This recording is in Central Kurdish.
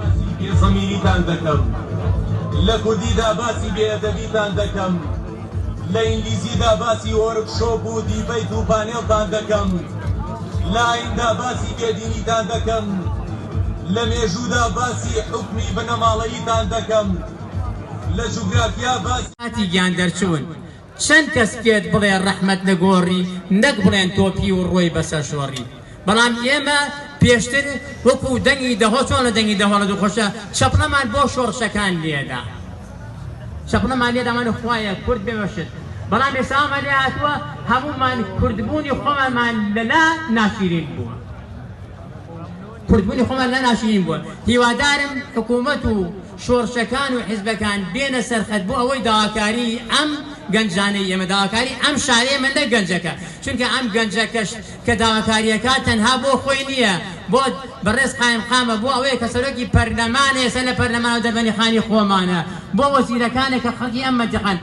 باسی بێ زەمیریتان دەکەم، لە کوردیدا باسی بێ ئەدەبیتان دەکەم، لە ئینگلیزیدا باسی workshop و debate و پانێڵتان دەکەم، لە ئایندا باسی بێدینیتان دەکەم، لە مێژوودا باسی حوکمی بنەماڵەییتان دەکەم، لە جوگرافیا باسی. کاتی گیان دەرچوون چەند کەس پێت بڵێ ڕەحمەت لە گۆڕی نەک بڵێن تۆپی و ڕۆی بەسەر شۆڕی بەڵام ئێمە پێشتر وەکو دەنگی دەهۆڵ چۆن لە دەنگی دەهۆڵە دڵخۆشە چەپڵەمان بۆ شۆڕشەکان لێدا چەپڵەمان لێدا مان خوایە کورد بێ بەشت بەڵام ئێستا ئەومان لێ هاتووە هەموومان کوردبوونی خۆمانمان لەلا ناشیرین بووە. کوردبوونی خۆمان لا ناشرین بووە، هیوادارم حکومەت و شۆڕشەکان و حیزبەکان بێنە سەر خەت بۆ ئەوەی داواکاری ئەم گەنجانەی ئێمە داواکاری ئەم شارەی ئێمە نەک گەنجەکە چونکە ئەم گەنجەکەش کە داواکاریەکات تەنها بۆ خۆی نییە بۆ بەڕێز قایمقامە بۆ ئەوەیە کە سەرۆکی پەرلەمانە ئێستا لە پەرلەمان و دەربەندیخانی خۆمانە بۆ وەزیرەکانە کە خەڵکی ئەم مەنتیقەن.